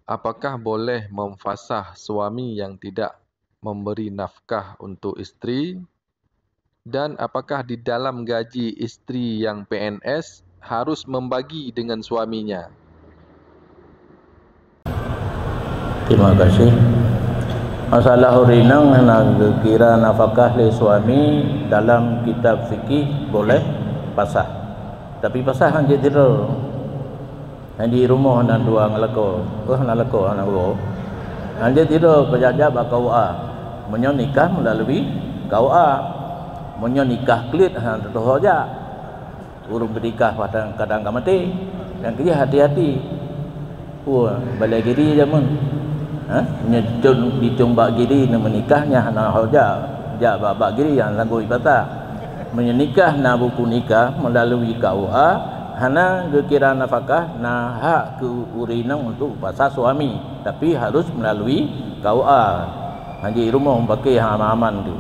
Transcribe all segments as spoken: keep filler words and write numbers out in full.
Apakah boleh memfasah suami yang tidak memberi nafkah untuk istri? Dan apakah di dalam gaji istri yang P N S harus membagi dengan suaminya? Terima kasih. Masalah ureueng inong hana geukira nafakah lé suami, dalam kitab fikih boleh pasah. Tapi pasah hana jeuet sidroe. Hana di rumoh na dua ngon lakoe. Oh, hana lakoe, hana uroe. Hana jeuet sidroe, pajak-jak bak K U A. Meunyoe nikah meulalu K U A. Meunyoe nikah kleuet hana teutuho jak. Ureueng beunikah kadang, kadang ka maté. Nyang keujih hati-hati. Wah, balèe giri jameun. Ha? Nyoe cun dicong bak giri na meunikah nyan hana ho jak. Jak bak, bak giri nyang sanggoe ipasah. Meunyoe nikah na buku nikah meulalu K U A, hana geukira nafakah, na hak keu ureueng inong untuk pasah suami, tapi harus meulalu K U A. Hana jeuet rumoh meupaké hana aman tu.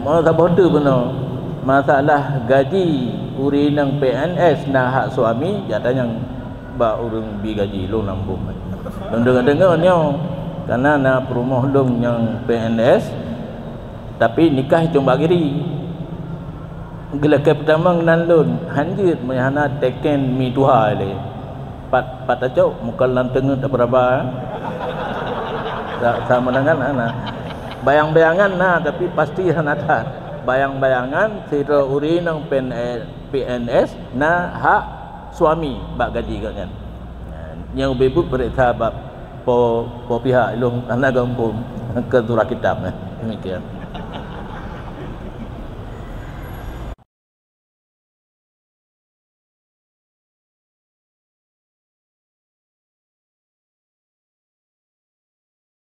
Meusaboh tu bunoe, masalah gaji ureueng inong P N S na hak suami, jak tanyong bak ureueng bi gaji lôn na muphom. Lôn deungoe-deungoe nyoe, kana na peurumoh lôn nyang P N S, tapi nikah cong bak giri. Geulakèe peutamong nan lôn, hana jeuet meunyoe hana teken mi tuha lé. Pat, pat tacok, muka lam teungeut apa-apa. Sa-, sama dengan hana. Bayang-bayangan na, tapi pasti hana that. Bayang-bayangan sidroe ureueng nyang P N S, P N S na hak suami bak gaji gobnyan. Nyang ubé buet peuriksa bak po, po pihak ilong hana gampông ke surah kitab. Demikian.